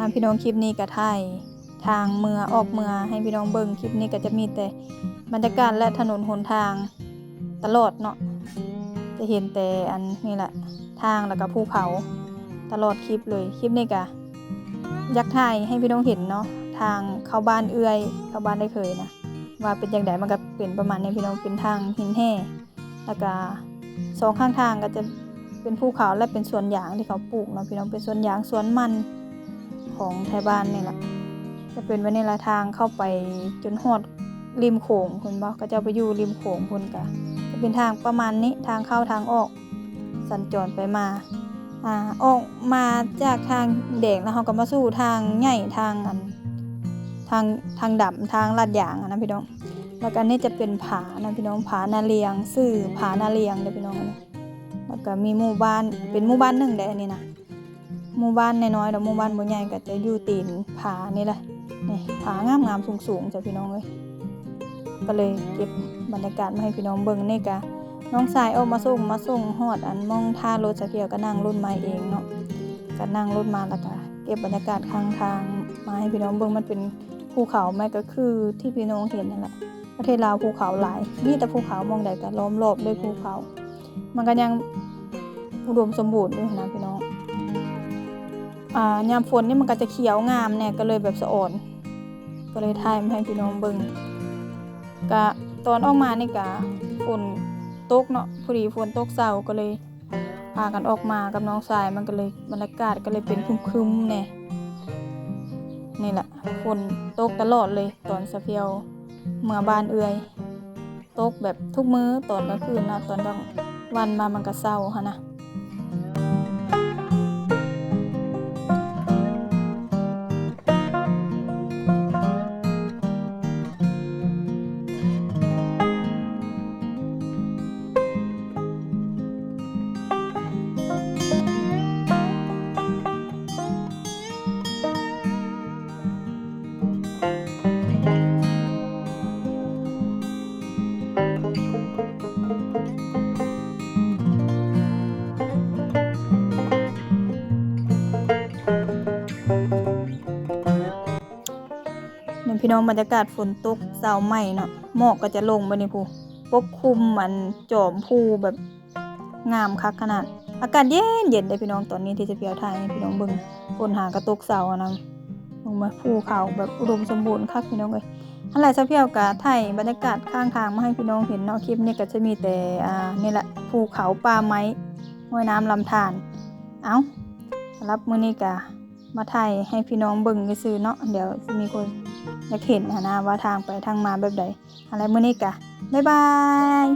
ອ່າ ພີ່ນ້ອງ ຄລິບນີ້ກໍຖ່າຍທາງເມືອ ອອກເມືອໃຫ້ພີ່ນ້ອງເບິ່ງ. ຄລິບນີ້ກໍຈະມີແຕ່ບັນຍາກາດ ແລະ ຖະໜົນຫົນທາງຕະຫຼອດເນາະ, ຈະເຫັນແຕ່ອັນນີ້ແຫຼະ ທາງ ແລ້ວກໍພູເຂົາຕະຫຼອດຄລິບເລີຍ. ຄລິບນີ້ກໍຢາກຖ່າຍໃຫ້ພີ່ນ້ອງເຫັນເນາະ ທາງເຂົ້າບ້ານເອື້ອຍ ເຂົ້າບ້ານອ້າຍເຂີຍນະ ວ່າເປັນຈັ່ງໃດ. ມັນກໍເປັນປະມານນີ້ພີ່ນ້ອງ ເປັນທາງຫີນແຮ່ ແລ້ວກະສອງຂ້າງທາງກໍຈະເປັນພູເຂົາ ແລະ ເປັນສວນຢາງທີ່ເຂົາປູກເນາະພີ່ນ້ອງ, ເປັນສວນຢາງສວນມັນຂອງໄທບ້ານນີ້ລະ. ຈະເປັນແບບນີ້ລະ ທາງເຂົ້າໄປຈົນຮອດລິມໂຂງພຸ້ນບໍ, ເຂົາເຈົ້າໄປຢູ່ລິມໂຂງພຸ້ນ. ກະຈະເປັນທາງປະມານນີ້ ທາງເຂົ້າທາງອອກ ສັນຈອນໄປມາ. ອາ ອອກມາຈາກທາງແດງແລ້ວ ເຮົາກໍມາສູ່ທາງໃຫຍ່ ທາງອັນ ທາງ ທາງດຳ ທາງລາດຢາງຫັ້ນນະພີ່ນ້ອງ. ແລ້ວກໍອັນນີ້ຈະເປັນຜານະພີ່ນ້ອງ ຜານາລຽງ ຊື່ຜານາລຽງເດີພີ່ນ້ອງ. ແລ້ວກໍມີໝູ່ບ້ານ ເປັນໝູ່ບ້ານໜຶ່ງເດ້ອັນນີ້ນະ, ໝູ່ບ້ານນ້ອຍໆດອກ ໝູ່ບ້ານບໍ່ໃຫຍ່ ກໍຈະຢູ່ຕີນຜານີ້ແຫຼະ. ນີ້ ຜາງາມໆສູງໆ ຈ້າພີ່ນ້ອງເອີຍ. ກໍເລີຍເກັບບັນຍາກາດມາໃຫ້ພີ່ນ້ອງເບິ່ງ. ນີ້ກະນ້ອງຊາຍອອກມາສົ່ງ ມາສົ່ງຮອດອັນໝ່ອງທ່າລົດ ສາວພຽວກໍນັ່ງລົດມາເອງເນາະ, ກໍນັ່ງລົດມາ ແລ້ວກະເກັບບັນຍາກາດຂ້າງທາງມາໃຫ້ພີ່ນ້ອງເບິ່ງ. ມັນເປັນພູເຂົາ ມັນກໍຄືທີ່ພີ່ນ້ອງເຫັນນັ້ນແຫຼະ. ປະເທດລາວພູເຂົາຫຼາຍ ມີແຕ່ພູເຂົາ, ໝ່ອງໃດກໍລ້ອມລອບດ້ວຍພູເຂົາ. ມັນກໍຍັງອຸດົມສົມບູນຢູ່ນະພີ່ນ້ອງ. ອ່າ ຍາມຝົນນີ້ມັນກໍຈະຂຽວງາມແດ່ ກໍເລີຍແບບສະອອນ, ກໍເລີຍຖ່າຍມາໃຫ້ພີ່ນ້ອງເບິ່ງ. ກະຕອນອອກມານີ້ກະຝົນຕົກເນາະ, ພໍດີຝົນຕົກເຊົາ ກໍເລີຍພາກັນອອກມາກັບນ້ອງຊາຍ, ມັນກໍເລີຍ ບັນຍາກາດກໍເລີຍເປັນຄຶມໆແດ່. ນີ້ແຫຼະ ຝົນຕົກຕະຫຼອດເລີຍ ຕອນສາວພຽວເມືອບ້ານເອື້ອຍ. ຕົກແບບທຸກມື້ຕອນກາງຄືນເນາະ, ຕອນກາງວັນມາມັນກໍເຊົາຫັ້ນນະ. ນີ້ພີ່ນ້ອງ ບັນຍາກາດຝົນຕົກເຊົ້າໃໝ່ເນາະ, ໝອກກໍຈະລົງບາດນີ້ພຸ້ນ ປົກຄຸມອັນຈອມພູແບບ ງາມຄັກຂະໜາດ. ອາກາດເຢັນໆເດ້ພີ່ນ້ອງ, ຕອນນີ້ທີ່ສາວພຽວຖ່າຍໃຫ້ພີ່ນ້ອງເບິ່ງ ຝົນຫາກະຕົກເຊົາຫັ້ນນະ. ເບິ່ງມາ ພູເຂົາແບບອຸດົມສົມບູນຄັກພີ່ນ້ອງເອີຍ. ຫັ້ນແຫຼະ ສາວພຽວກະຖ່າຍບັນຍາກາດຂ້າງທາງມາໃຫ້ພີ່ນ້ອງເຫັນເນາະ. ຄລິບນີ້ກະຈະມີແຕ່ ອ່າ ນີ້ແຫຼະ ພູເຂົາ ປ່າໄມ້ ຫ້ວຍນ້ຳ ລຳທານ. ເອົ້າ ສຳລັບມື້ນີ້ກະມາຖ່າຍໃຫ້ພີ່ນ້ອງເບິ່ງຊື່ໆເນາະ, ດຽວຊິມີຄົນຢາກເຫັນຫັ້ນນະ ວ່າທາງໄປທາງມາແບບໃດ. ຫັ້ນແຫຼະ ມື້ນີ້ກະບາຍບາຍ.